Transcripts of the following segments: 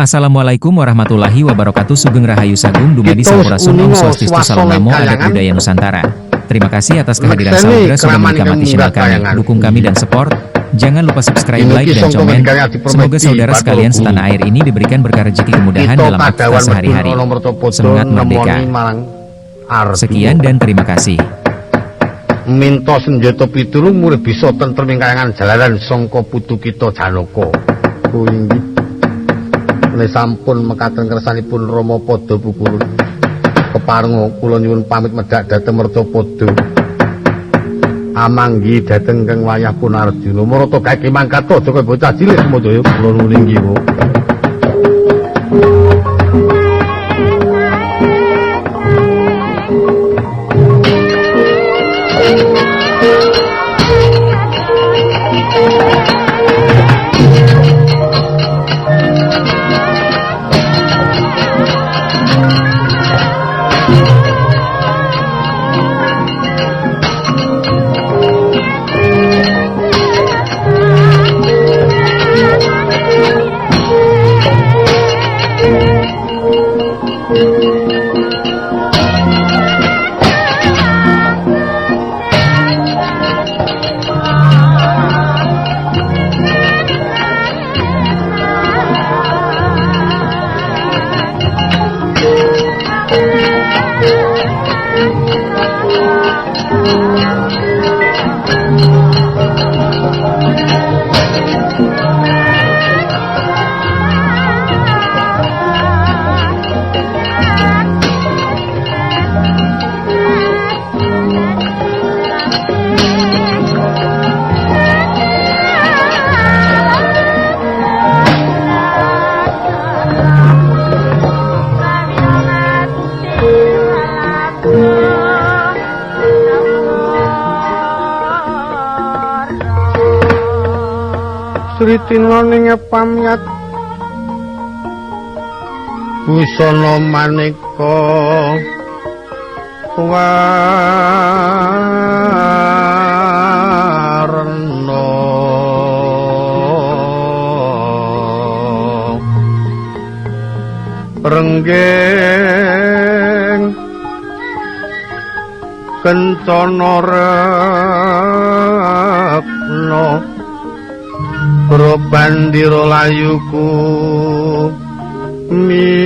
Assalamualaikum warahmatullahi wabarakatuh. Sugeng Rahayu Sagung Dumadi Kita wis Sampurasun Om uninga Swastiastu swasana Salam ing Namo Adat kayangan. Budaya Nusantara. Terima kasih atas kehadiran Nekseni saudara sudah kraman ingkang menikmati munggah channel kami. kayangan. Dukung kami dan support. Jangan lupa subscribe, Dina like, iki dan sangka komen. ngendikane Adi Semoga Permedi saudara Bathara sekalian Guru. setanah air ini diberikan berkah rezeki kemudahan Kita dalam aktivitas kadawan medun sehari-hari. ana Mertopada Semangat merdeka. nemoni marang Arjuna. Sekian dan terima kasih. Minta senjata pitulung murih bisa tentrem ing kayangan jalaran sangka putu kita Janaka. Kuwi inggih. Nek sampun mekaten kersanipun Rama Pada Pukulun. Keparenga kula nyuwun pamit medhak dhateng Mertopada. Amanggi dhateng kang wayah pun Arjuna. Marata gage mangkat aja kaya bocah cilik Sumajaya kula nuwun inggih. Sritina ning pamyat busana maneka warna renggeng kencana rekna Probandira layuku mitir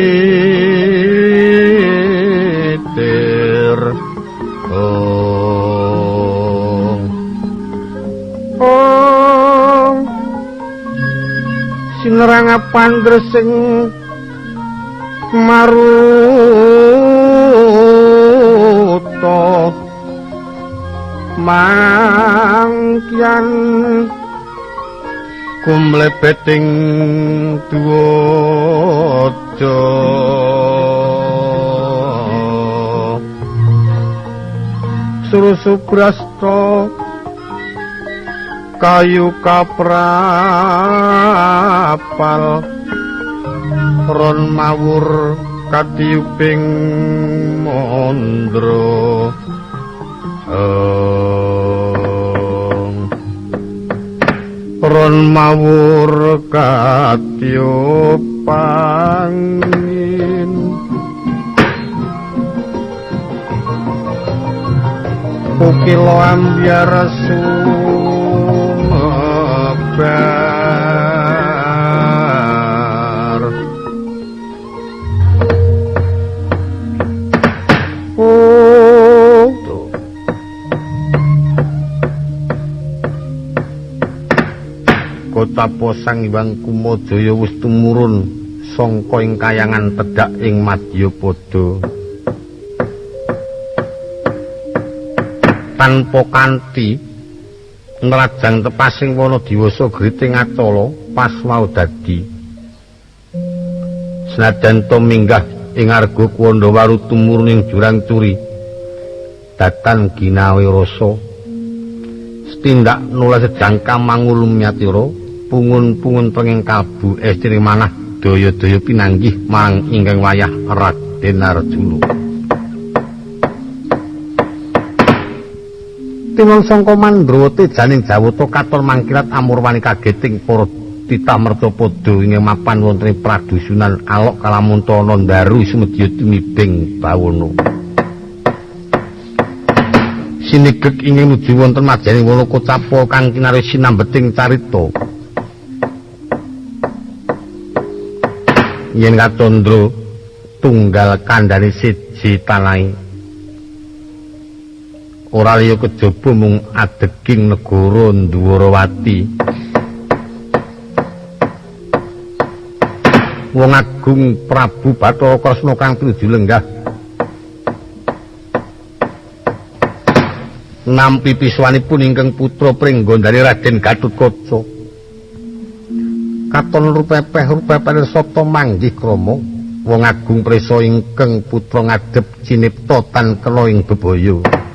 ong ong sinerang pandresing maruta mangkyan kumlebeting duwaja Surusubrasta kayu kaprapal ron mawur katiyuping mandra ron mawur katiyup angin kukila ambyar sumebar oh Kota Posang Hyang Kumajaya wis tumurun sangka ing kayangan tedhak ing Madyapada. Tanpa kanthi nrajang tepasing wana diwasa griting acala pas wau dadi. Senajan to minggah ing arga Kandhawaru tumurun ing jurang curi datan ginawe rasa tindak nula sejangka mangulumyatira pungun-pungun tenging kalbu estri manah daya-daya pinanggih marang ingkang wayah Raden Arjuna. Tiwang sangka Mandrawata janing Jawata katon mangkilat amurwani kageting para Titah mercapada ing mapan wonten ing pradusunan Alok Kalamuntana Ndaru sumedya tumibing bawana. Sinigek ing nuju wonten majaning wana kocapa kang kinarya sinambeting carita. Yen kacandra tunggal kandhane siji tanahe ora liya kejaba mung adeging negara Ndwarawati. Wong agung Prabu Bathara Kresna kang pinuju lenggah nampi pisuwanipun ingkang putra pringgondane Raden Gatotkaca. Katon rupepeh-rupepeh sata manggih krama wong agung prisa ingkang putra ngadhep cinipta tan kena ing bebaya.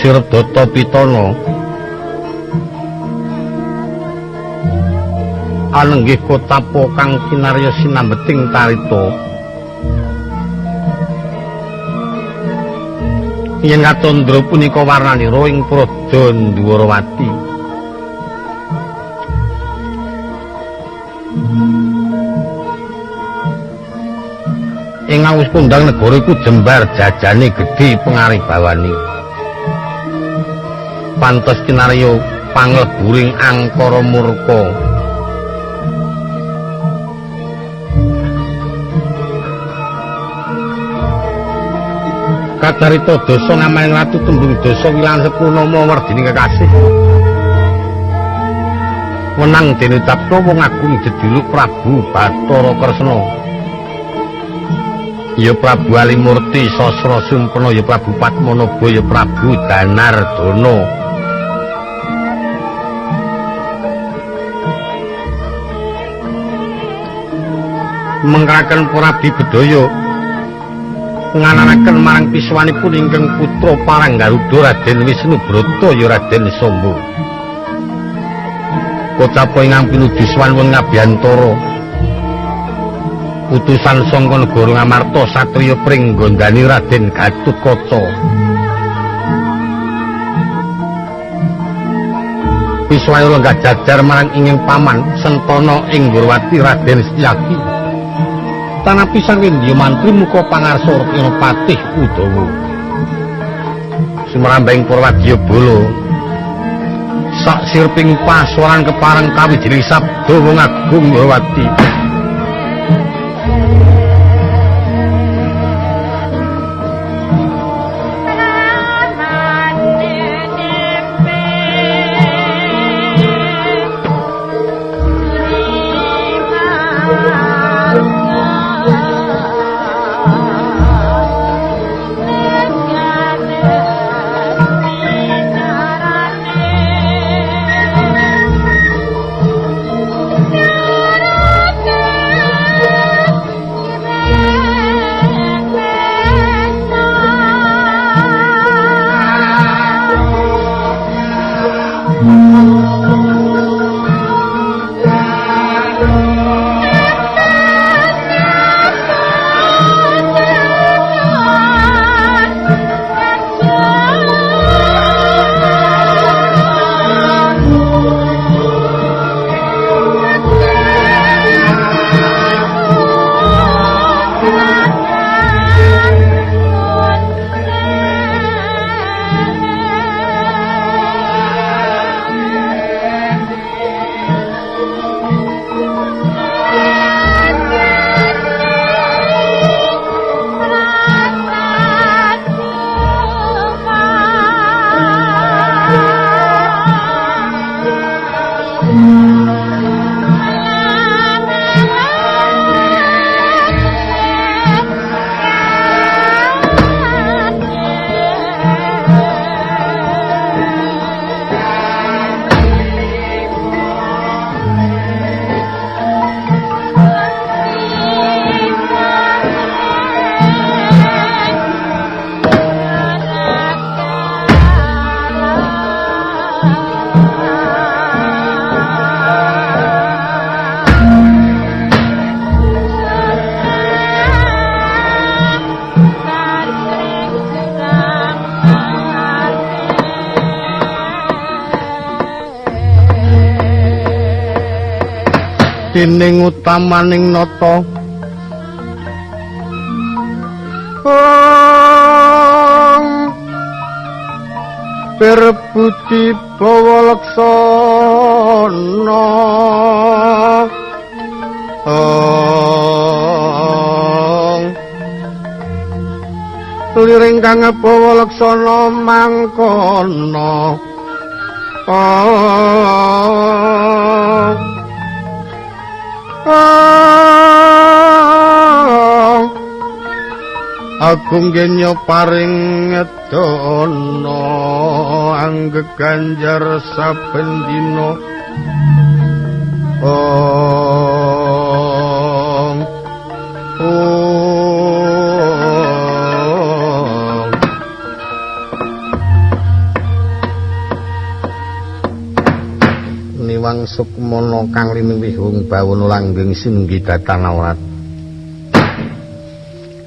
sirep data pitana anenggih kotapa kang kinarya sinambeting tarita. Yen katandra punika warnanira ing Praja Ndwarawati. Ing awus kondang negara iku jembar jajane gedhe pengaribawane. Pantes kinarya pangleburing angkara murka. Kacarita dasa ngamaning ratu tembung dasa wilangan sepurnama werdine kekasih. Wenang dene ucapna wong agung jejuluk Prabu Bathara Kresna. Ya Prabu Alimurti Sasra Sumpena, ya Prabu Padmanaba, ya Prabu Danardana. Mengkaken Prabi Bedhaya ngananaken marang piswanipun ingkang putra Parang Garuda Raden Wisnu Brata ya Raden Samba. Kocapa ingkang pinuju sowan wonten ngabiyantara utusan sangka negara Ngamarta satriya Pringgondani Raden Gatotkaca. Piswaya lenggah jajar marang ingkang paman Sentana ing Ndorowati Raden Setyaki. Tanapi sang Windya Mantri muka pangarsa Patih Udawa. Sumrambahing Purwadya Bala sak sirping pasuran kepareng kawijining sabda wong agung Ndorowati. Dening utamaning nata Perputi bawa laksana Liring kang bawa laksana mangkono Agung genya paring ngedana anggeganjar saben dina. Sukmana kang linuwih wong bawana langgeng sinunggi datan awrat.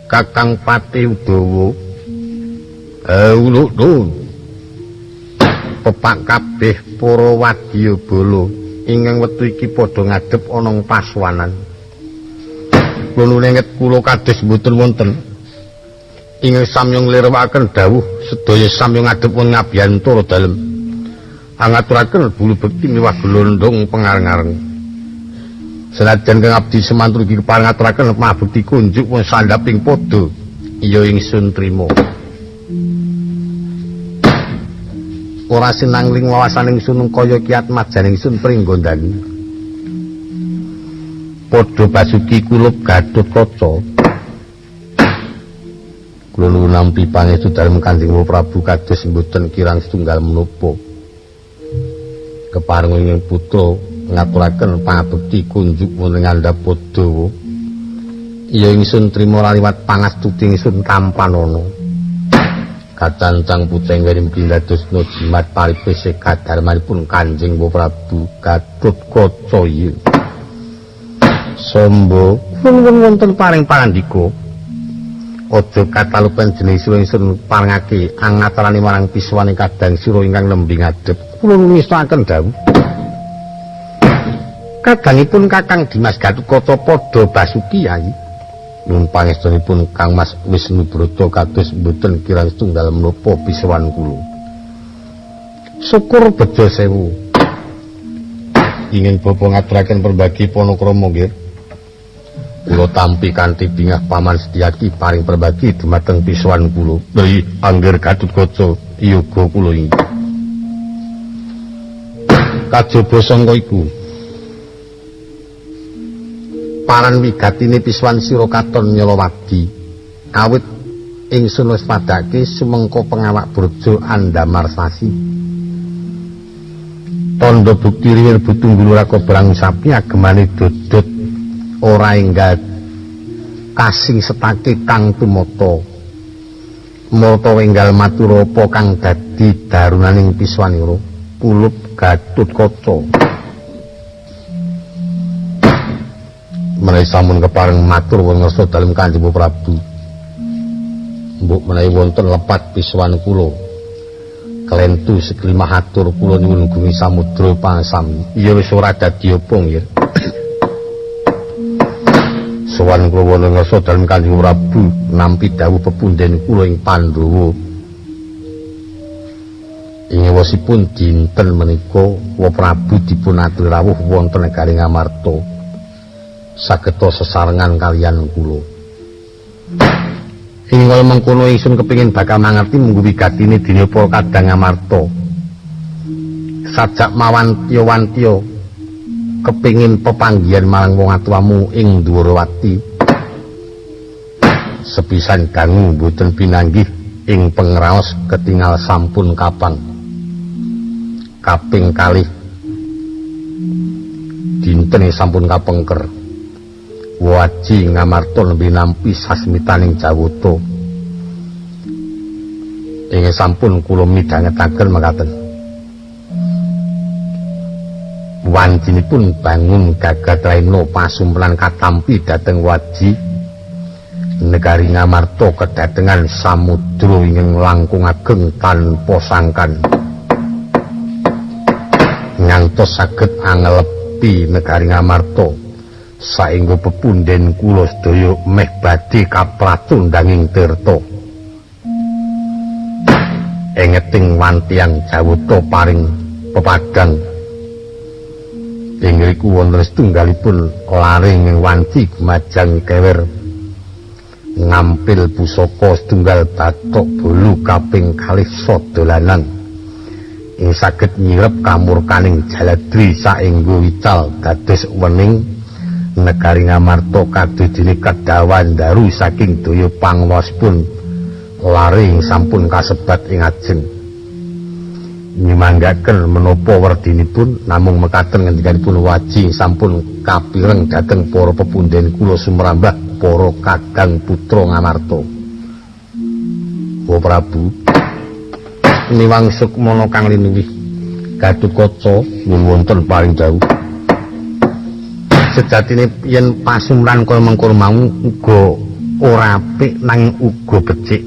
Kakang Patih Udawa uluk-uluk pepak kabeh para wadyabala ingkang wektu iki padha ngadhep ana ing pasuwanan. Kula nenget kula kados mboten wonten ingkang samya nglirwakaken dawuh sedaya samya ngadhep wonten ngabiyantara dalem. Angaturaken bulu bekti miwah glondong pengareng-areng. Senajan kang abdi semantu iki kepareng ngaturaken pabekti kunjuk wong sandhaping padha iya ingsun trima. Ora sinangling wawasan ingsun kaya ki atmajan ingsun pringgondani. Padha basuki kulup Gatotkaca. Kula nuwun nampi pangestu dalem Kanjeng Prabu kados mboten kirang setunggal menapa. Kepareng ing putra ngaturaken pangabekti kunjuk wonten ngandhap padha. Iya ingsun trima liwat pangastuti ingsun tampanana. Kacancang puceng weni mugi ndadosna jimat paripis kadarmanipun Kanjeng Prabu Gatotkaca iya. Sombo nuwun wonten paring pangandika. Aja katalupen jeneng sira ingsun parengake angatarane marang piswane kadang sira ingkang nembe ngadhep. Kula ngestokaken dawuh. Kadangipun Kakang Dimas Gatotkaca padha basuki yai. Nuwun pangestunipun Kang Mas Wisnubrata kados mboten kirang setunggal menapa pisowan kula. Syukur bejo sewu. Ingin bapa ngaturaken perbagi panakrama nggih. Kula tampi kanthi bingah Paman Setyaki paring perbagi dumateng pisowan kula. Lha angger Gatotkaca yoga kula iki. Kajaba sangka iku paran wigatine piswan sira katon Nyalawadi awit ingsun wis padhake sumengko pengawak burjo andamar sasi tandha bukti riwir butunggul ora kobrang sapi agemane dodot ora enggal kasing setake kang tumata mata enggal matur apa kang dadi darunaning piswanira kulup Gatotkaca. Menawi sampun kepareng matur wonten ngarsa dalem Kanjeng Prabu. Mbok menawi wonten lepat piswan kula. Kelentu seklimah atur kula nyuwun gumi samudra pangsami. Iya wis ora dadi apa nggih. Sowan kula wonten ngarsa dalem Kanjeng Prabu nampi dawuh pepunden kula ing Pandhawa. Ing wosipun dinten menika Wa Prabu dipun aturi rawuh wonten negari Ngamarta. Sageta sesarengan kaliyan kula. Ing kaya mengkono ingsun kepengin bakal mangerti munggu wigatine dene para kadang Ngamarta. Sajak mawantya-wantya kepengin pepanggihan marang wong atuwamu ing Dwarawati. Sepisan dangu mboten pinanggih ing pengraos ketingal sampun kapang. Kaping kalih dinten sampun kapengker. Waji Ngamarta nembe nampi sasmitaning Jawata. Ing sampun kula midhangetaken mekaten. Wancinipun bangun Gagatraina pasumpelan katampi dhateng Waji negari Ngamarta kedatengan samudra ingkang langkung ageng tanpa sangkan. Ngantos saged angelepi negari Ngamarta. Saengga pepunden kula sedaya meh badhe kaplatundanging tirta. Engeting wantiang Jawata paring pepadang. Ing ngriku wonten setunggalipun lare ing wanci gumajang kewer ngampil pusaka setunggal bathok bolu kaping kalih sadolanan ing saged nyirep kamurkaning jaladri saengga wical dados wening negari Ngamarta kadodene kedawan daru saking daya pangwasipun lare ing sampun kasebat ing ajeng nyumanggaken menapa werdinipun namung mekaten ngendikanipun Waji sampun kapireng dhateng para pepunden kula sumrambah para kakang putra Ngamarta. Wa Prabu niwang sukmana kang linuwih Gatotkaca nyuwun wonten paring dawuh. Sejatine yen pasumran kaya mengkono mau uga ora apik nanging uga becik.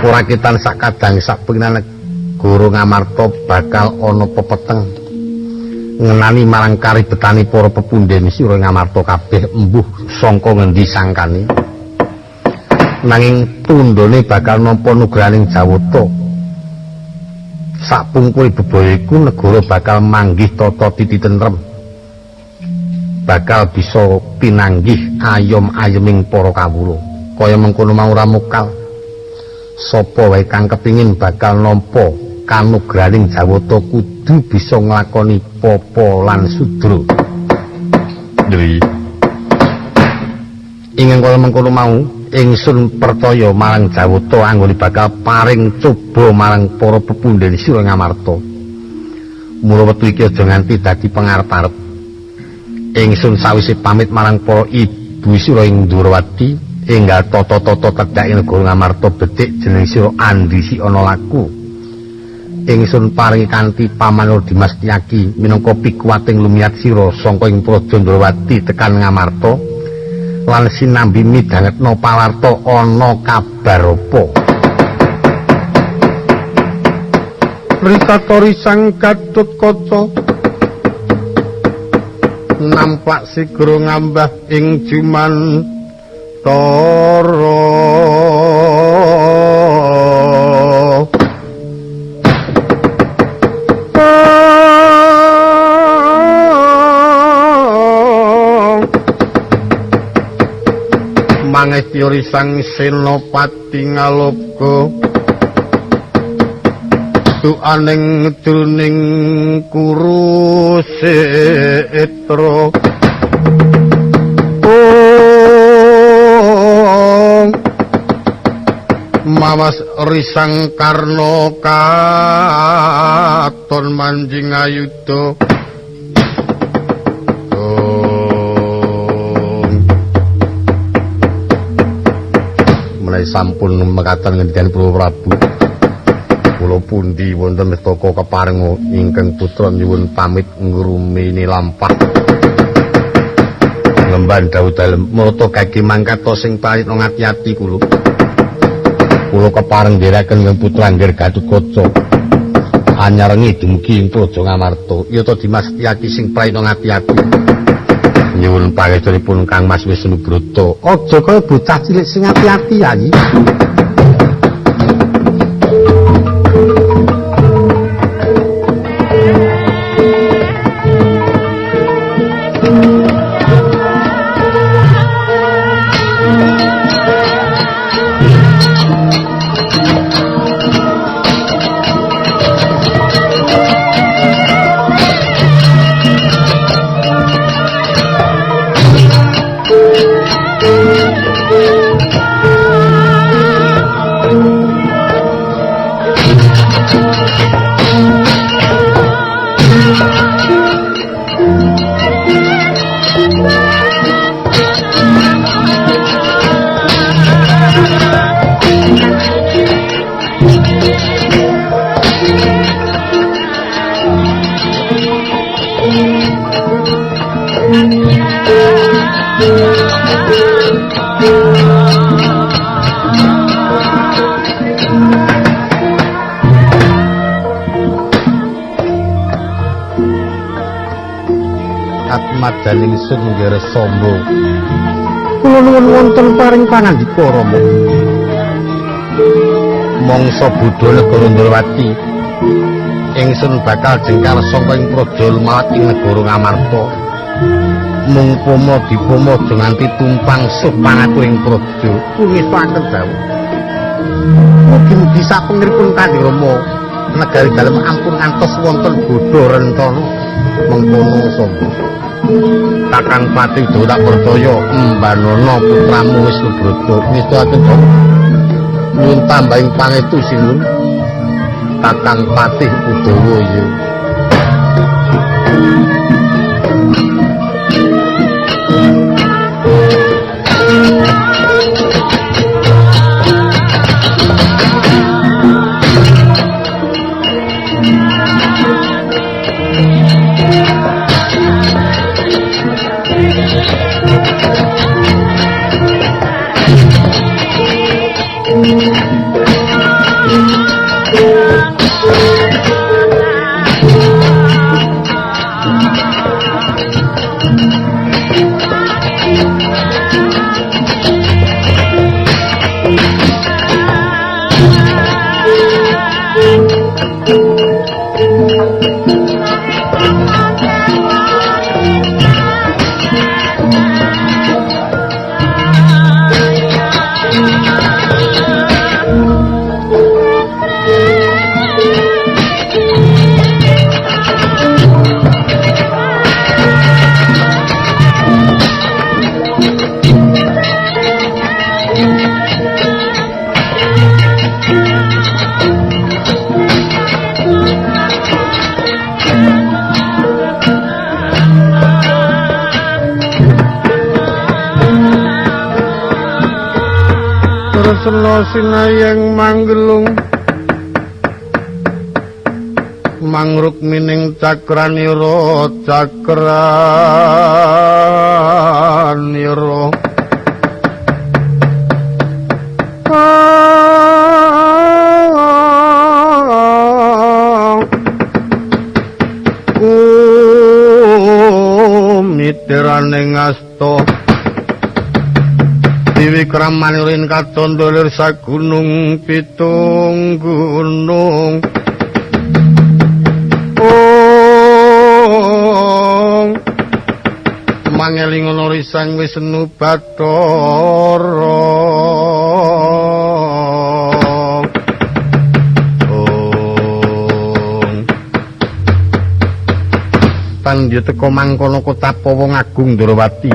Ora ketan sak kadang sak penginan negara Ngamarta bakal ana pepeteng ngenani marang karibetane para pepundhen sira Ngamarta kabeh embuh sangka ngendi sangkane. Nanging tundhone bakal nampa nugrahaning Jawata. Sapungkure bebaya iku negara bakal manggih tata titi tentrem. Bakal bisa pinanggih ayom-ayeming para kawula. Kaya mengkono mau ora mokal. Sapa wae kang kepingin bakal nampa kanugrahaning Jawata kudu bisa nglakoni papa lan sudra. Dri. Ingkang kaya mengkono mau ingsun percaya marang Jawata anggone bakal paring coba marang para pepundhen sira Ngamarta. Mula wektu iki aja nganti dadi pengarep-arep. Ingsun sawise pamit marang para ibu sira ing Ndhurawati, enggal tata-tata tedhak ing negara Ngamarta becik jeneng sira andisi ana laku. Ingsun paringi kanthi pamanur Dimas Tyaki minangka pikuwating lumiyat sira sangka ing Praja Ndhurawati tekan Ngamarta lan sinambi midhangetna pawarta ana kabar apa. Ritatori sang Gatotkaca nampak sigra ngambah ing jumantara. Mangestya risang Senopati Ngaloga tuaning jroning Kurusetra. Mawas risang Karna katon manjing ayuda. Menawi sampun mekaten ngendikan Prabu, kula pundi wonten mestaka keparenga ingkang putra nyuwun pamit ngrumini lampah ngemban dawuh dalem marta kaki mangkat sing prayitna ngati-ati kula. Kula kepareng nderekaken ing putra Angger Gatotkaca anyarengi dumugi ing Praja Ngamarta. Ya ta Dimas Tyaki sing prayitna ngati-ati. Nyuwun pangestunipun Kang Mas Wisnubrata. Aja kaya bocah cilik sing ati-ati ayi. Atmadaning sun nggih sombo. Kula nuwun wonten paring pangandika Rama. Mangsa bodho negara Ndrawati ingsun bakal jengkal saka ing Praja Lumawat ing negara Ngamarta. Mung pama dipama aja nganti tumpang sopan ing praja. Kula dawuh. Mugi-mugi sapengripun Kanjeng Rama negari dalem ampun ngantos wonten bodho rencana mengkono sombo. Kakang Patih Dawa tak percaya mbanono putramu Wisnubrata ngestuaken dawuh. Nyuwun tambahing pangestu sinuwun Kakang Patih Udawa ya. Sena sinayeng manggelung mangrukmining cakranira cakranira kumitiraning asta Wikramanira katon dolir sagunung pitung gunung. Ong mangeling ana risang Wisnu Bathara. Ong tandya teka mangkono kota Wong Agung Ndrawati.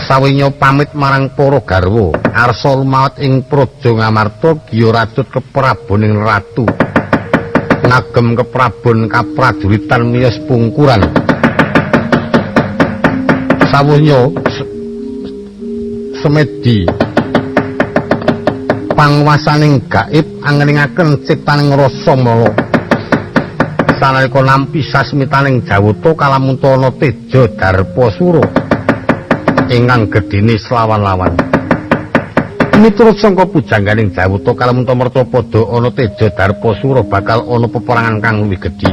Sawinya pamit marang para garwa arsa lumawat ing Praja Ngamarta giya rajut kepraboning ratu ngagem keprabon kaprajuritan miyos pungkuran. Sawuhnya semedi panguwasaning gaib angeningaken ciptaning rasa mala sanalika nampi sasmitaning jawata kalamunta ana teja darpa sura ingkang gedhene selawan-lawan. Miturut sangka pujangganing jawata kalamunta merta padha ana teja darpa sura bakal ana peperangan kang luwih gedhe.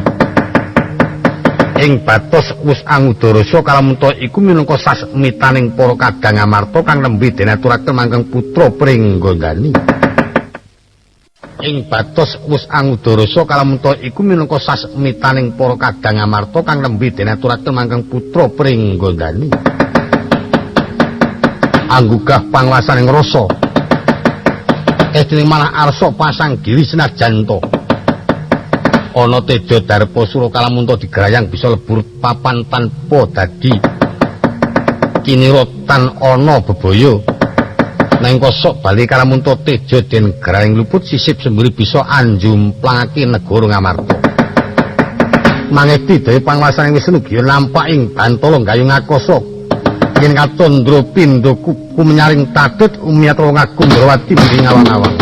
Ing batos wus angudarasa kalamunta iku minangka sasmitaning para kadang Amarta kang nembe den aturaken mangkeng putra Pringgondani. Ing batos wus angudarasa kalamunta iku minangka sasmitaning para kadang Amarta kang nembe den aturaken mangkeng putra Pringgondani. Anggugah panguwasaning rasa estine malah arsa pasang diri senajan to ana teja darpa sura kalamunta digrayang bisa lebur papan tanpa dadi kinira tan ana bebaya nanging kosok bali kalamunta teja den grayang luput sisip semburi bisa anjumplangake negara Ngamarta. Mangesti dhewe panguwasaning Wisnu giya nampak ing bantala gayung akasa yen katandra pindha kuku menyaring tatut umiyat wong agung Ndrawati mring awang-awang.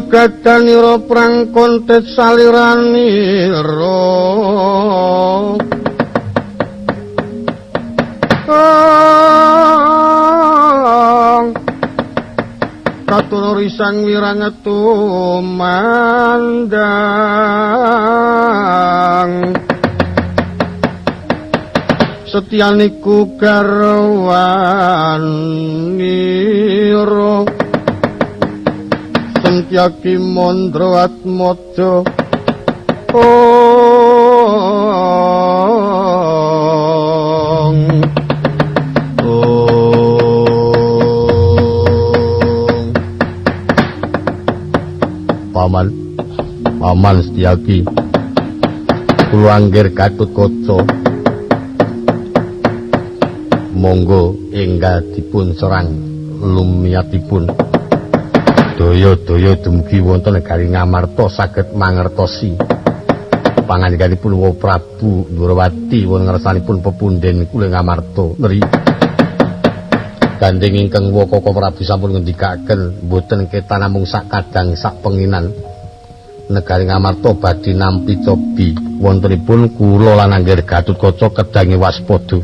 Gadanira prang kontet saliranira katur risang wirang tumandang setyaniku garwanira Sentyaki Mandra Atmaja. Ong Ong Paman, Paman Setyaki, kula anggir Gatotkaca monggo enggal dipun serang lumiyatipun. Daya-daya dumugi wonten negari Ngamarta saged mangertosi pangandikanipun Wa Prabu Ndrawati wonten ngersanipun pepunden kula Ngamarta. Neri Gandeng ingkang Wakaka Prabu sampun ngendikaken mboten ketan namung sak kadang sak penginan. Negari Ngamarta badhe nampi cobi wontenipun kula lan Angger Gatotkaca kedange waspada.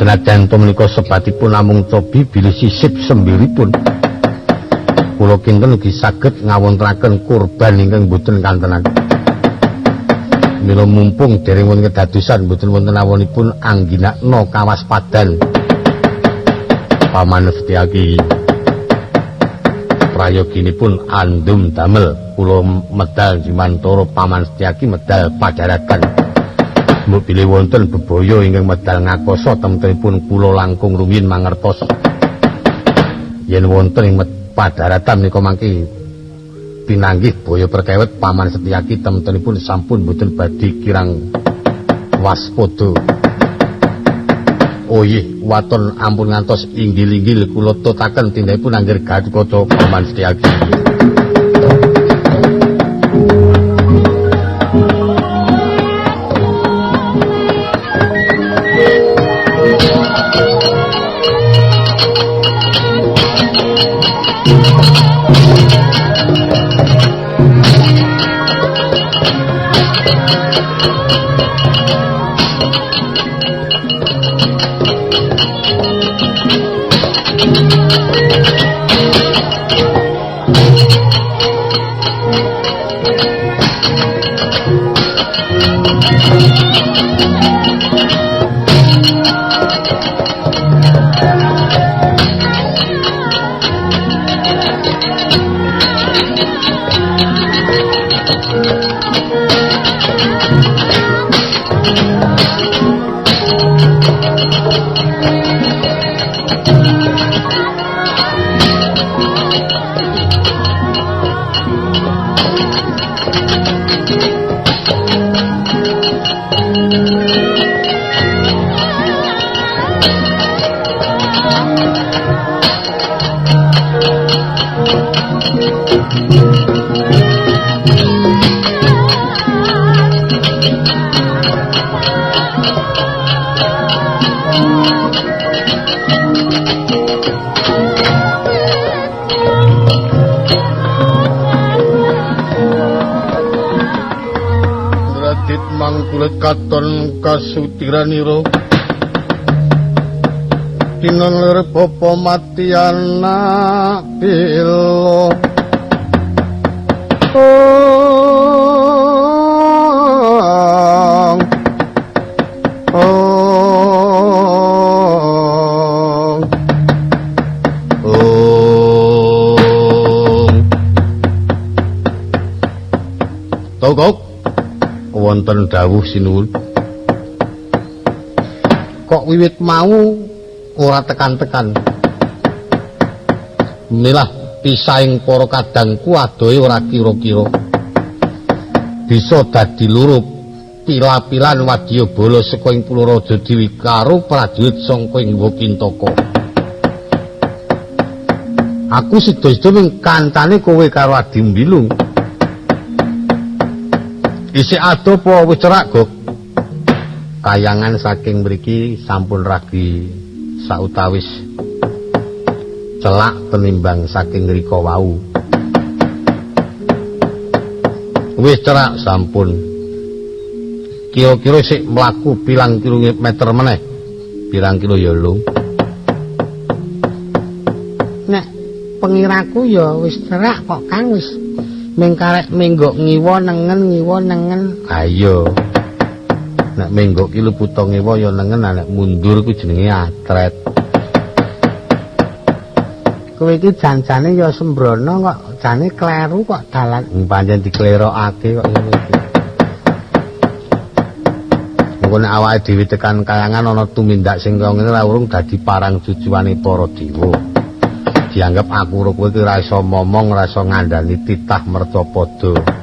Senajan to menika sebatipun namung cobi bilih sisip sembiripun. Kula kinten ugi saged ngawontenaken kurban ingkang boten kantenan. Mila mumpung dereng wonten kedadosan boten wonten awonipun angginakna kawaspadan. Paman Setyaki prayoginipun andum damel kula medal jimantara Paman Setyaki medal padaratan. Mbok bilih wonten bebaya ingkang medal ngakoso temtenipun kula langkung rumiyin mangertos. Yen wonten ing padaratan menika mangke pinanggih boyo perkewet Paman Setyaki temtenipun sampun boten badhe kirang waspada. Oh iyih, waton ampun ngantos inggil-inggil kula tutaken tindhakipun Angger Gatotkaca Paman Setyaki. Katon kasutiranira tinon lir bapa mati anak bela ong ong ong togok wonten dawuh sinuwun. Kok wiwit mau ora tekan-tekan. Milah pisaing para kadangku adohe ora kira-kira. Bisa dadi loro pila-pilan wadyabala saka ing Pulo Raja Dewi karo prajurit saka ing Wokintaka. Aku sida-sida ming kancane kowe karo Adi Mbilung. Isih ado apa wis cerak, Gok? Kayangan saking mriki sampun ragi sautawis celak tenimbang saking ngrika wau. Wis cerak sampun. Kira-kira sik mlaku pirang kilometer meneh. Pirang kilo ya, Lung? Nek pengiraku ya wis cerak kok, Kang, wis ming karek menggok ngiwa nengen ngiwa nengen. Ayo. Nek menggok ki luputa ngiwa ya nengen, nek mundur ku jenenge atret. Kowe iki janjane ya sembrono kok, jane kleru kok dalan. Pancen diklerokake kok ngene iki. Mengko nek awake dhewe tekan kayangan ana tumindak sing kaya ngene ora urung dadi parang cucuane para dewa. Dianggap aku ro kowe iki ora iso momong, ora iso ngandani titah mercapada.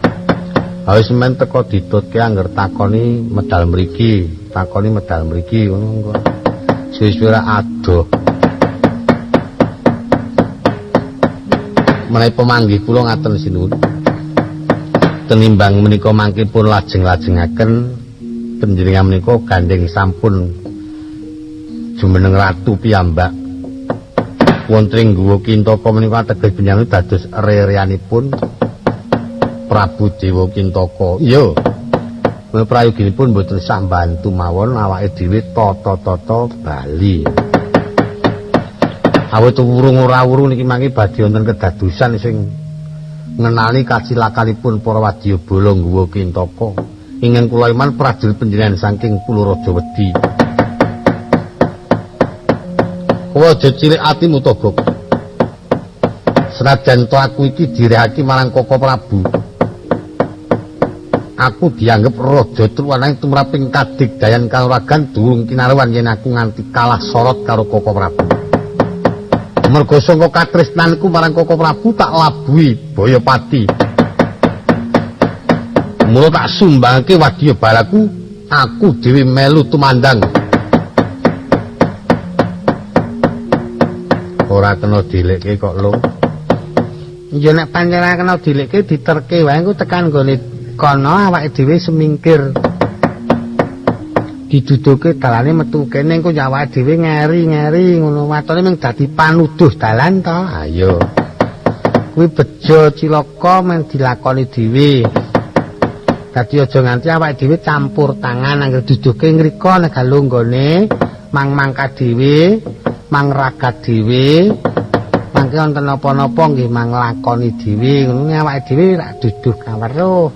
Ha wis men teko ditutke angger takoni medal mriki, takoni medal mriki ngono engko. Suwe-suwe ora adoh. Menawi pemanggih kula ngaten sinuwun. Tenimbang menika mangke pun lajeng-lajengaken panjenengan menika gandeng sampun Jumeneng ratu piyambak. Wonten ing Guwa Kintaka menika ateges panjenengan dados rereanipun Prabu Dewa Kintaka. Iya. Prayoginipun mboten sah mbantu mawon awake dhewe tata-tata bali. Awit wurung ora wurung niki mangke badhe wonten kedadosan sing ngenali kacilakanipun para wadyabala Guwa Kintaka. Ingkang kula iman prajurit panjenengan saking Puluraja wedi. Kowe aja cilik atimu to, Gok. Senajan to aku iki direhake marang Koko Prabu. Aku dianggep raja truwanang tumraping kadigdayan kawragan durung kinaruwan yen aku nganti kalah sorot karo Koko Prabu. Mergo sangka katresnanku marang Koko Prabu tak labuhi Bayapati. Mula tak sumbangke wadya balaku, aku dhewe melu tumandang. Ora kena dilekke kok lho. Ya nek pancen ora kena dilekke diterke wae engko tekan nggone kono awake dhewe semingkir. Diduduke dalane metu kene engko ya awake dhewe ngeri-ngeri ngono watone mung dadi panuduh dalan to. Ayo. Kuwi bejo cilaka mung dilakoni dhewe. Dadi aja nganti awake dhewe campur tangan anggere duduke ngriko nek galunggone mang mangkat dhewe, mang ragat dhewe, mangke wonten napa-napa nggih mang lakoni dhewe ngono awake dhewe rak duduh kaweruh.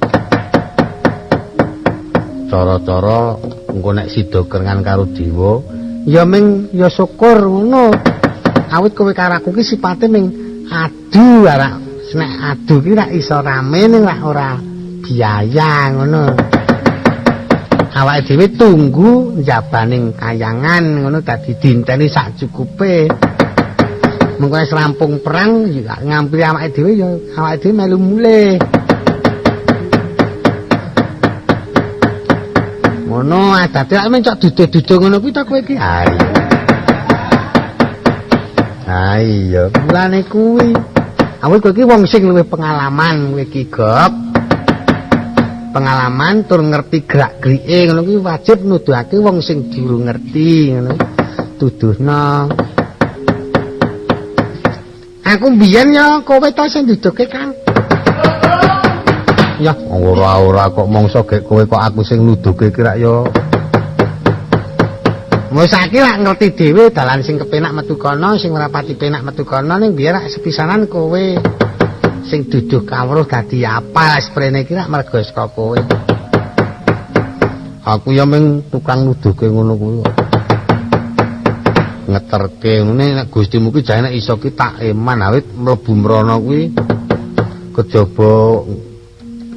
Cara-cara engko nek sida kerengan karo dewa ya ming ya syukur ngono. Awit kowe karo aku ki sipate ming adu rak nek adu ki rak iso rame ning rak ora biaya ngono. Awake dhewe tunggu njabaning kayangan ngono dadi dinteni sak cukupe. Mengko wis rampung perang ya ngampiri awake dhewe ya awake dhewe melu mulih. Ngono adate lak mencok duduh-duduh ngono kuwi ta kowe iki. Ha iya. Mulane kuwi. Awit kowe iki wong sing luwih pengalaman kowe iki, Gop. Pengalaman tur ngerti gerak-gerike ngono kuwi wajib nuduhake wong sing durung ngerti ngono. Tuduhno. Aku mbiyen ya kowe ta sing duduhke, Kang. Ya ora-ora kok mongso gek kowe kok aku sing nuduhke iki rak ya. Wis saiki rak ngerti dhewe dalan sing kepenak metu kono, sing ora pati penak metu kono ning biyen rak sepisanan kowe sing duduh kawruh dadi apal sprene iki rak mergo saka kowe. Aku ya mung tukang nuduhke ngono kuwi. Ngeterke ngene nek Gustimu ki jane nek iso ki tak eman awit mlebu mrono kuwi kejaba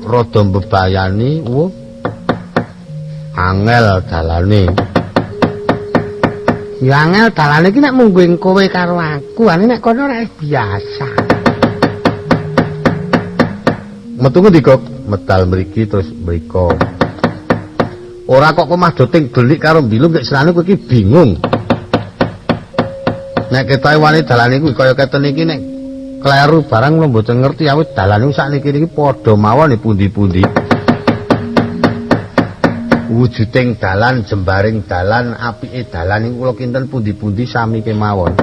rada mbebayani, wuh. Angel dalane. Ya angel dalane iki nek mungguing kowe karo aku, ane nek kono ora biasa. Metu ngendi kok? Medal mriki terus mriko. Ora kok omah doting delik karo mbilung nek selane kowe iki bingung. Nek ketoke wani dalane kuwi kaya keten iki nek kleru barang kula mboten ngerti awit dalane sakniki niki padha mawon pundi-pundi. Wujuding dalan, jembaring dalan, apike dalan niku kula kinten pundi-pundi sami kemawon.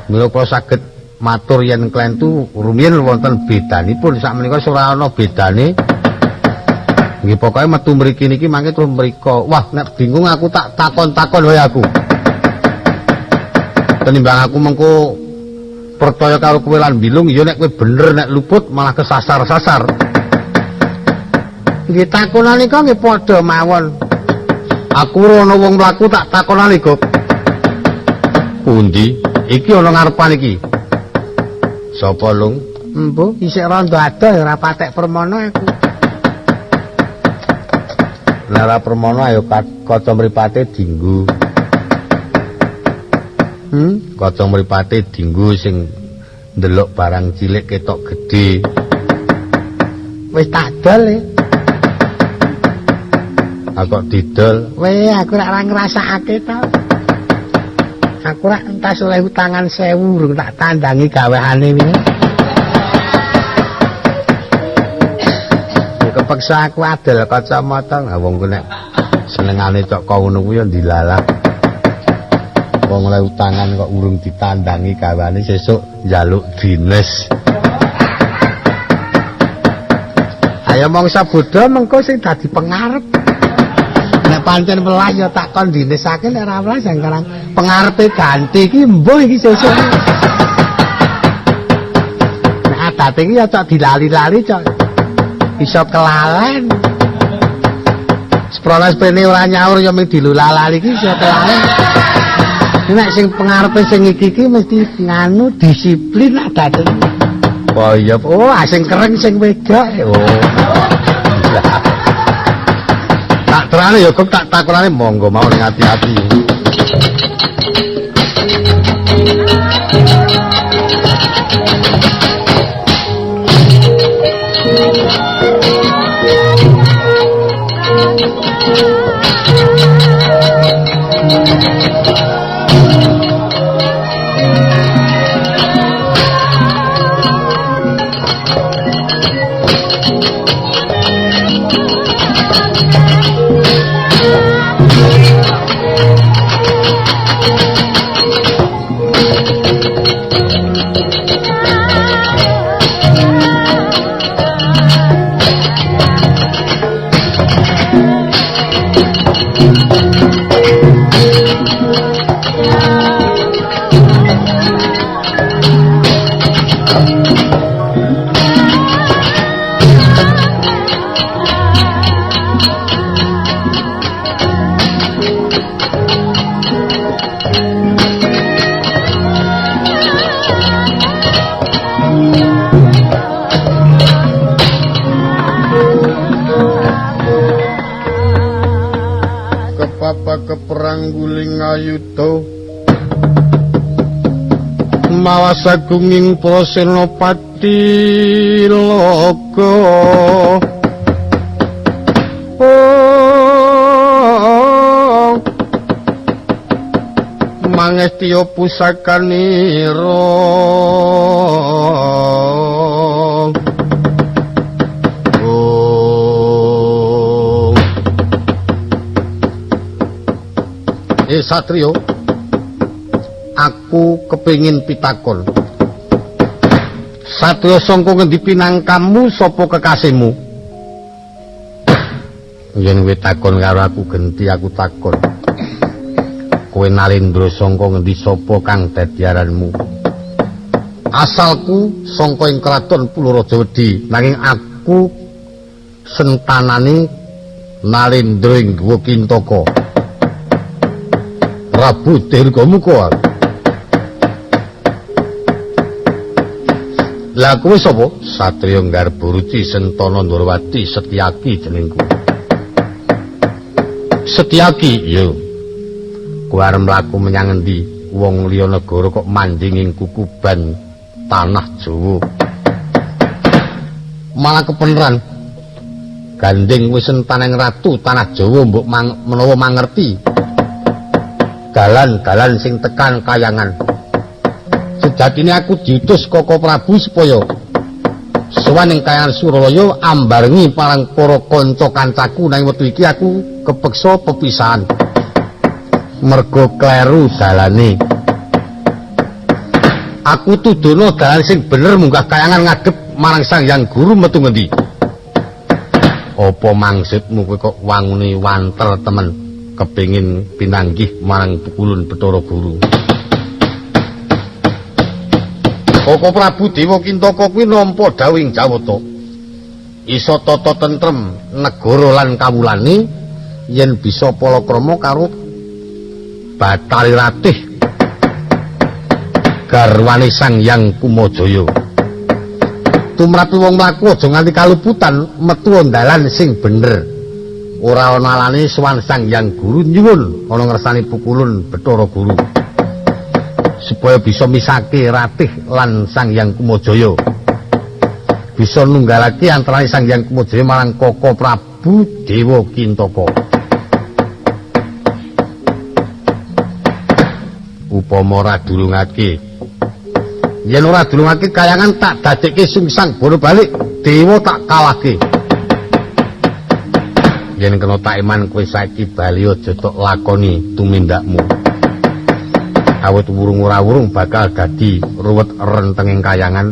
Mila kula saged matur yen klentu rumiyin wonten bedanipun sakmenika ora ana bedane. Nggih pokoke metu mriki niki mangke terus mriko. Wah nek bingung aku tak takon-takon wae aku. Tenimbang aku mengko percaya karo kowe lan bilung ya nek kowe bener nek luput malah kesasar-sasar. Nggih takonane kok nggih padha mawon. Aku ora ana wong mlaku tak takonane kok. Pundi? Iki ana ngarepan iki. Sapa lung? Embuh isih rondo adoh ora patek permono aku. Nek ora permono ayo kaca mripate dinggo. Kaca mripate dinggo sing ndelok barang cilik ketok gedhe. Wis tak dol e. Aku kok didol. Weh, aku ora ngrasakake to. Aku rak entas oleh utangan 1000 urung tak tandangi gawehane wingi. Kepeksa aku adol kacamata. Lah wong ku nek senengane cok ngono kuwi ya ndilalah. Wong oleh utangan kok urung ditandangi gawane sesuk njaluk dines. Ayo mangsa bodho mengko sing dadi pengarep. Nek pancen welas ya tak kon dinesake, nek ora welas yang karang pengarepe ganti iki mbuh iki sesuk. Nek adate iki ya cok dilali-lali cok iso kelalen. Seprono sepene ora nyaur ya mung dilulalali iki iso kelalen. Nek sing pengarepe sing iki iki mesti nganu disiplin adate. Oh iya, oh sing kereng sing wedok. Oh. Tak terane ya kok tak takonane monggo mawon ati-ati. Ayuda mawas agunging para senopati loga. Oh, mangestiya pusakanira. Oh. Satrio, aku kepingin pitakon. Satrio sangka ngendi pinangkamu, sapa kekasihmu? Yen kowe takon karo aku genti aku takon. Kowe Nalendra sangka ngendi, sapa kang dadi aranmu? Asalku sangka ing kraton Purworejo Wedi, nanging aku sentanane Nalendra ing Guwa Kintaka. Prabu Dirgamuka. Lah kowe sapa? Satriya Garbaruci Sentana Ndorowati Setyaki jenengku. Setyaki? Iya. Kowe arep mlaku menyang endi? Wong liya negara kok manjing ing kukuban tanah Jawa. Malah kebeneran. Gandeng wis sentaning ratu tanah Jawa mbok menawa mangerti. Dalan-dalan sing tekan kayangan. Sejatine aku diutus Koko Prabu supaya sowan ing kayangan Suralaya ambarengi parang para kanca kancaku, nanging wektu iki aku kepeksa pepisahan mergo kleru dalane. Aku tudono dalan sing bener munggah kayangan ngadep marang Sang Hyang Guru metu ngendi. Apa maksudmu kowe kok wangune wanter temen? Kepingin pinanggih marang pukulun Bathara Guru. Koko Prabu Dewa Kintaka kuwi nampa dhawuh ing Jawata. Isa tata tentrem negara lan kawulane yen bisa palakrama karo Bathari Ratih garwane Sang Hyang Kumajaya. Tumrapi wong mlaku aja nganti kaluputan, metu dalan sing bener. Ora ana alane sowan Sang Hyang Guru nyuwun ana ngersani pukulun Bathara Guru supaya bisa misake Ratih lan Sang Hyang Kumajaya, bisa nunggalake antarane Sang Hyang Kumajaya marang Koko Prabu Dewa Kintaka. Upama ora dulungake, yen ora dulungake kayangan tak dadekke sungsang bono balik, dewa tak kalahke. Yen kena tak iman kowe saiki bali aja tok lakoni tumindakmu. Awit wurung ora wurung bakal dadi ruwet rentenging kayangan,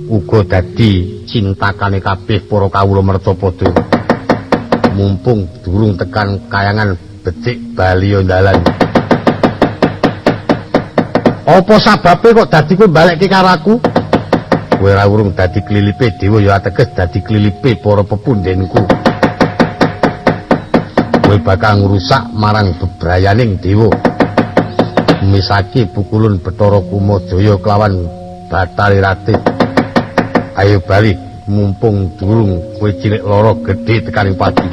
uga dadi cintakane kabeh para kawula mercapada. Mumpung durung tekan kayangan becik bali dalan. Apa sababe kok dadi kowe balekke karo aku? Kowe ora wurung dadi klilipe dewa ya ateges dadi klilipe para pepundhenku. Kowe bakal ngrusak marang bebrayaning dewa. Misaki pukulun Bathara Kumajaya kelawan Bathari Ratih. Ayo bali mumpung durung kowe cilik lara gedhe tekaning pati.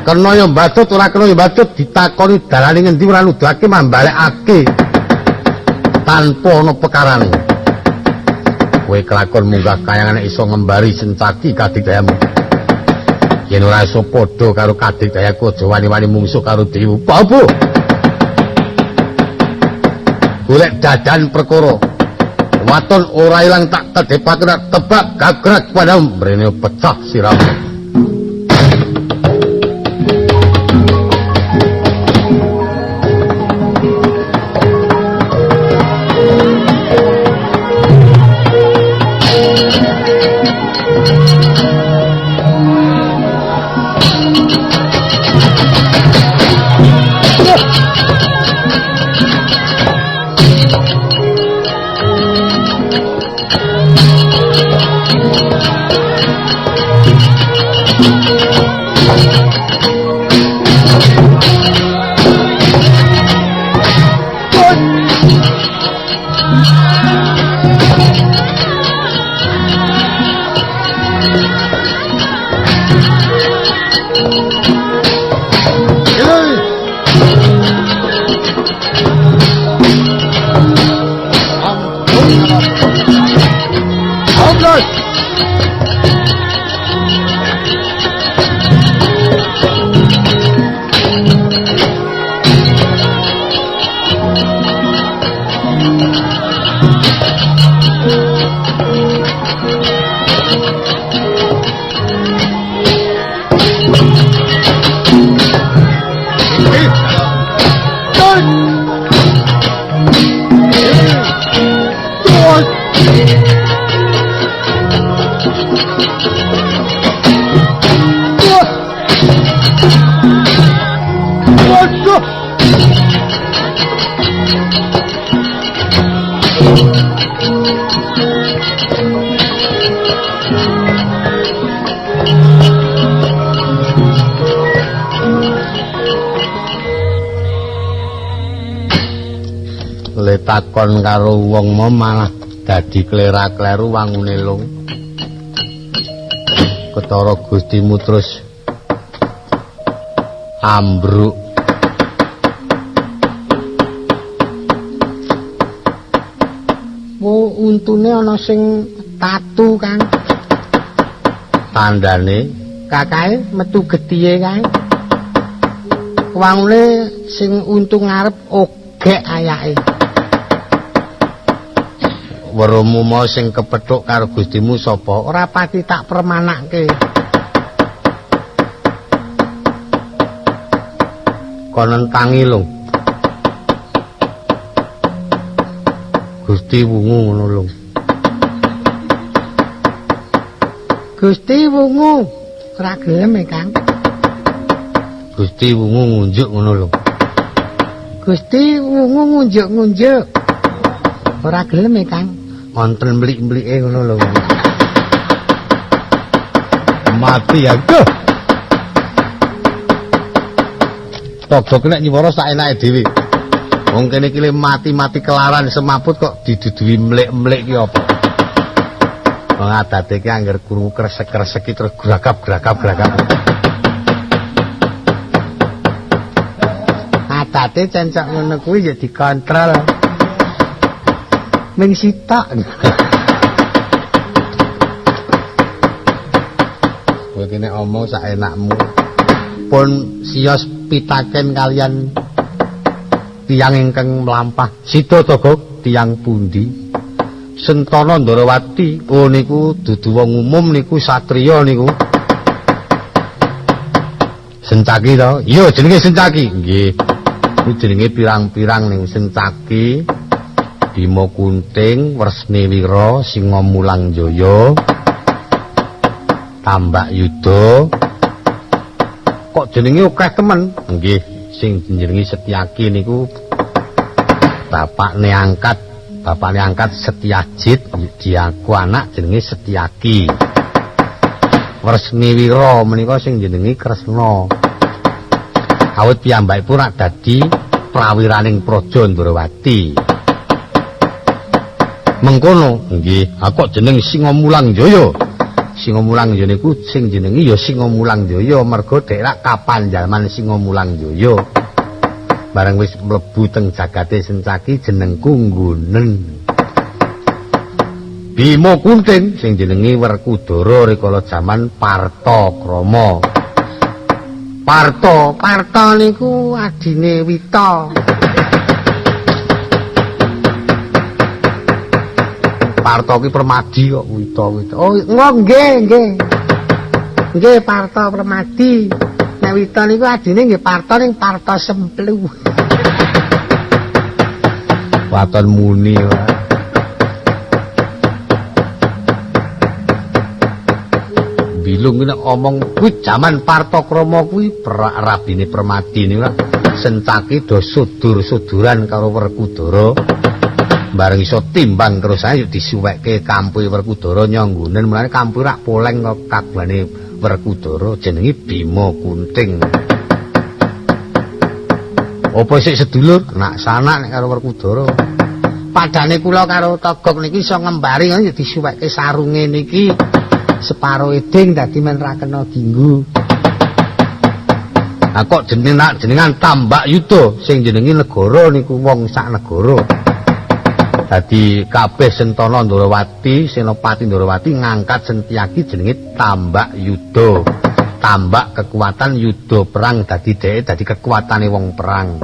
Kena ya mbacut ora kena ya mbacut, ditakoni dalane ngendi ora nuduhake mambalekake tanpa ana pekarane. Kowe kelakon munggah kayangan iso ngembari sencaki kadigdayamu. Yen ora iso padha karo kadigdayaku aja wani-wani mungsuh karo dewa. Apa? Golek dadan perkara. Waton ora ilang tak tedhepake tebak gagrak padamu mrene pecah sirahmu. Takon karo wong mau malah dadi klera-kleru wangune lung. Ketara Gustimu terus ambruk. Wo untune ana sing tatu, Kang. Tandane kakae metu getihe kae. Wangune sing untu ngarep ogek ayake. Weruhmu mau sing kepethuk karo Gustimu sapa? Ora pati tak permanake. Kono tangi lho. Gusti wungu ngono lho. Gusti wungu ora gelem e, Kang. Gusti wungu ngunjuk ngono lho. Gusti wungu ngunjuk-ngunjuk. Ora gelem e, Kang. Wonten mlik-mlike ngono lho. Mati aku. Togok nek nyuwara sak enake dhewe. Wong kene iki mati-mati kelaran semaput kok diduduhi mlik-mlik ki apa? Wong adate ki angger krungu kresek-kresek ki terus gragap-gragap-gragap. Adate cencok ngono kuwi ya dikontrol. Ming sitok. Kowe kene omong sak enakmu. Pun sios pitaken kalian tiyang ingkang mlampah. Sida Togok tiyang pundi? Sentana Ndarawati. Oh niku dudu wong umum niku satriya niku. Sencaki to? Iya, jenenge Sencaki. Nggih. Kuwi jenenge pirang-pirang ning Sencaki. Bima Kunting, Wresniwira, Singamulang Jaya, Tambak Yuda. Kok jenenge akeh temen? Nggih, sing jenenge Setyaki niku bapakne angkat Setyajit, diaku anak jenenge Setyaki. Wresniwira menika sing jenenge Kresna. Awit piyambakipun rak dadi prawiraning Praja Ndrawati. Mengkono, nggih, kok jeneng Singamulang Jaya. Singamulang Jaya niku sing jenenge ya Singamulang Jaya merga dhek rak kapan jaman Singamulang Jaya. Bareng wis mlebu teng jagate Sencaki jenengku nggunen. Bima Kunting sing jenenge Werkudara rikala jaman Partakrama. Parta, Parta niku adine Wita. Parta ki Permadi kok Wita Wita. Oh, nggih, nggih. Nggih Parta Permadi. Nek Wita niku adine nggih Parta ning Parta Semplu. Waton muni wae. Bilung nek omong kuwi jaman Partakrama kuwi rabine Permadi niku Sencaki do sudur-suduran karo Werkudara. Bareng iso timbang terus ae disuwekke kampuhe Werkudara nyanggunen, mulane kampuh rak poleng kok kagungane Werkudara jenenge Bima Kunting. Apa sik sedulur? Nak sanak nek karo Werkudara. Padane kula karo Togok niki iso ngembari ya disuwekke sarunge niki separo eding dadi men ra kena dinggo. Ha kok jenengan Tambak Yuda sing jenenge negara niku wong sak negara. Dadi kabeh Sentana Ndrawati, Senopati Ndrawati ngangkat Setyaki jenenge Tambak Yuda. Tambak kekuatan yuda perang dadi dheke dadi kekuatane wong perang.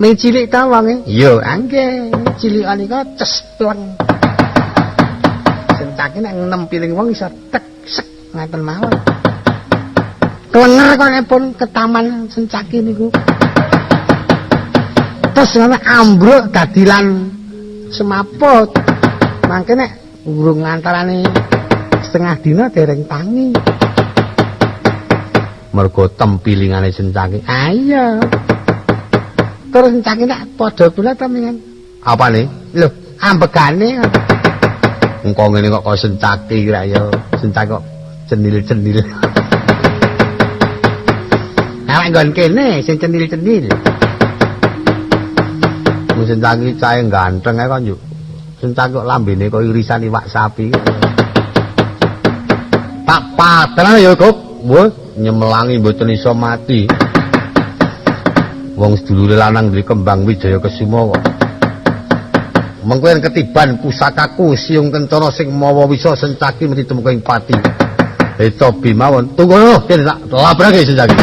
Ming cilik ta wonge? Iya, nggih, cilika nika cespleng. Sencaki nek nempiling wong iso tek sek ngaten mawon. Klenger kok nek pun ketaman Sencaki niku. Terus ngono ambruk dadi lan semaput. Mangke nek urung antarane setengah dina dereng tangi. Mergo tempilingane Sencaki. Ah iya. Terus Sencaki nek padha kula ta mingan. Apane? Lho, ambegane. Engko ngene kok kaya Sencaki ra ya. Sencaki kok cenil-cenil. Awak nggon kene sing cenil-cenil. Wong Sencaki cahe ganteng ae kok njuk. Sencaki kok lambene kok irisan iwak sapi. Tak paten ya, Gok. Wah, nyemelangi mboten iso mati. Wong sedulure lanang duwe kembang Wijaya Kesuma kok. Mengko yen ketiban pusakaku Siung Kencana sing mawa wisa Sencaki mesti tumeka ing pati. Cobi mawon. Tunggu kene tak labrake Sencaki.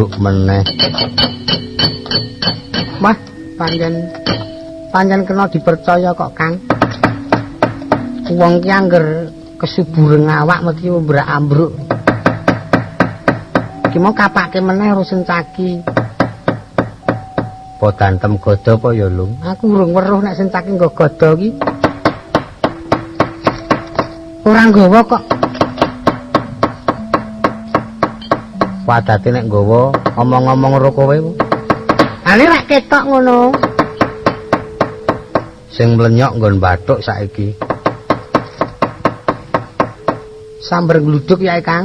ambruk meneh. Wah, pancen kena dipercaya kok, Kang. Wong ki angger kesuburen awak mesti mbrak ambruk. Ki mau kapake meneh karo Sencaki. Apa dantem gada apa ya, Lung? Aku urung weruh nek Sencaki nggo gada ki. Ora nggawa kok. Padate nek nggawa omong-omong karo kowe. Ale rak ketok ngono. Sing mlenyok nggon bathuk saiki. Samber gluduk ya, Kang.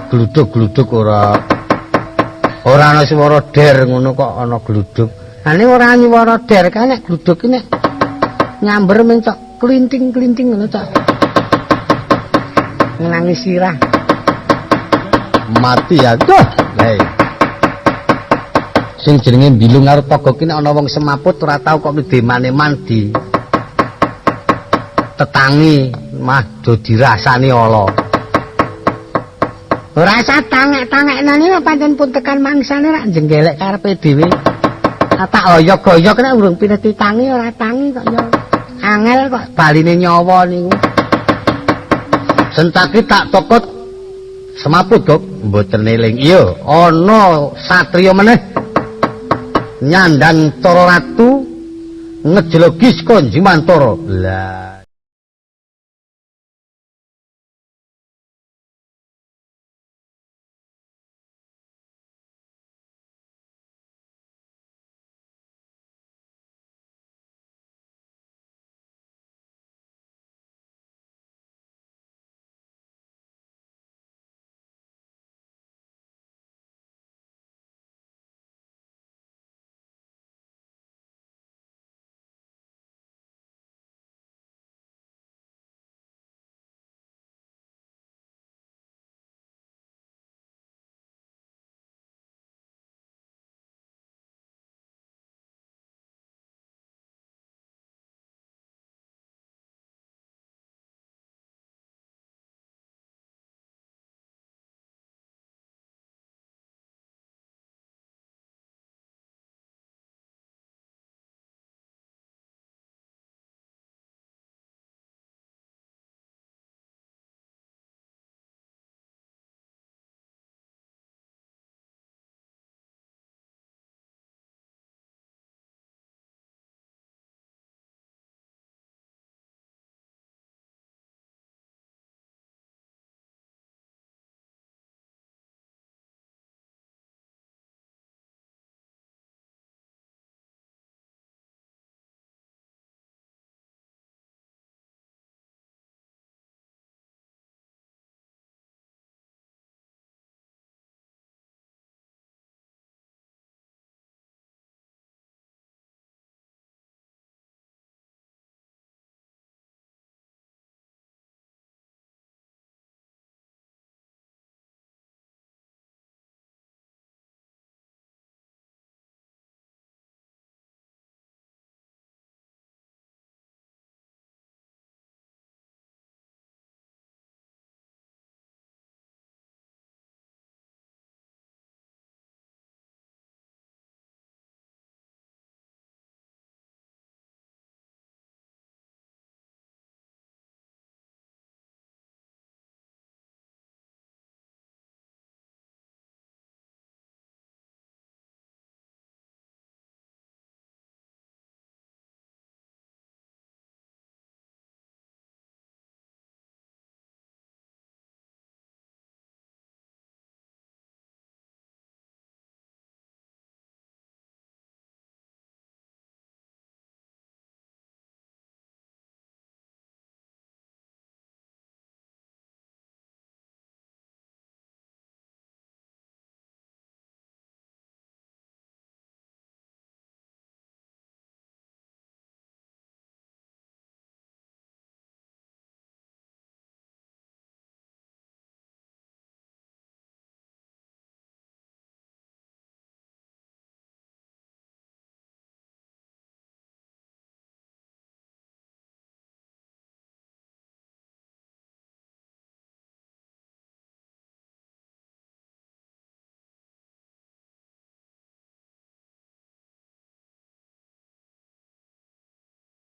Gluduk-gluduk ora ana swara der ngono kok ana gluduk. Ane ora nyuwara der kae nek gluduk ki nek nyamber men cok klinting-klinting ngono cok. Ngenangi sirah. Mati ya. Duh. Hei. Sing jenenge mbilung karo toga ki nek ana wong semaput ora tau kok midemane-man di tetangi mah do dirasani ala. Ora usah tangek-tangeknane pancen pun tekan mangsane rak jenggelek karepe dhewe. Tak oyok-oyok nek urung pineti tangi ora tangi kok ya. Angel kok baline nyawa niku. Sencaki tak tokot semaput, Dok. Mboten eling. Iya, ana satriya meneh nyandang Cara Ratu ngejlogis konjimantara. Lah